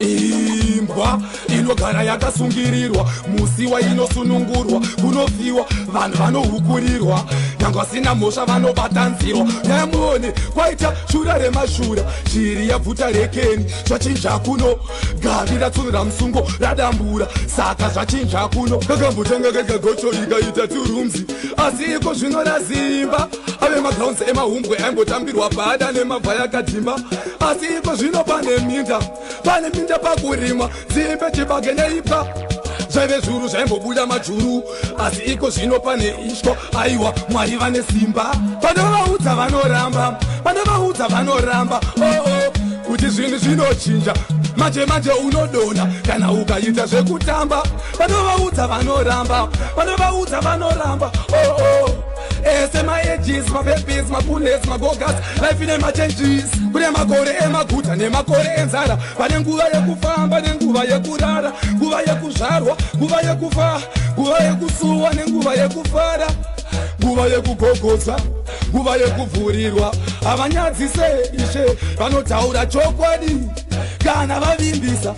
Imbwa inogara yakasungirirwa, musi wainosunungurwa kunofiwa, vanhu vanohukurirwa, nyange vasina mhosva vanobatanzirwa. Nyamuone kwaita shura remashura, shiri yabvuta rekeni, zvachinja kuno, gavi ratsunura musungo radambura, saka zvachinja kuno. Kakambotanga kekagocho ikaita turumzi, asi iko zvino razimba ave magrounds emahumbwe aimbotambirwa pada nemabva yakadhimba, asi iko zvino pane minda, pane minda pakurimwa dzimbe, chibage neipwa zvaive zvuru zvaimbobuda majuru, asi iko zvino pane ishwa. Aiwa, Mwari vane simba. Panovaudza vanoramba, panovaudza vanoramba, oh, oh, kuti zvinhu zvinochinja manje manje, unodona kana ukaita zvekutamba. Panovaudza vanoramba, panovaudza vanoramba, oh, oh. Ese maages, mababies, mabullets, magogas, life ine machanges. Kune makore emaguta nemakore enzara. Pane nguva yekufamba nenguva yekurara, nguva yekuzvarwa, nguva yekufa, nguva yekusuwa nenguva yekufara, nguva yekugogodza, nguva yekuvhurirwa. Havanyadzise Ishe, vanotaura chokwadi kana vavimbisa.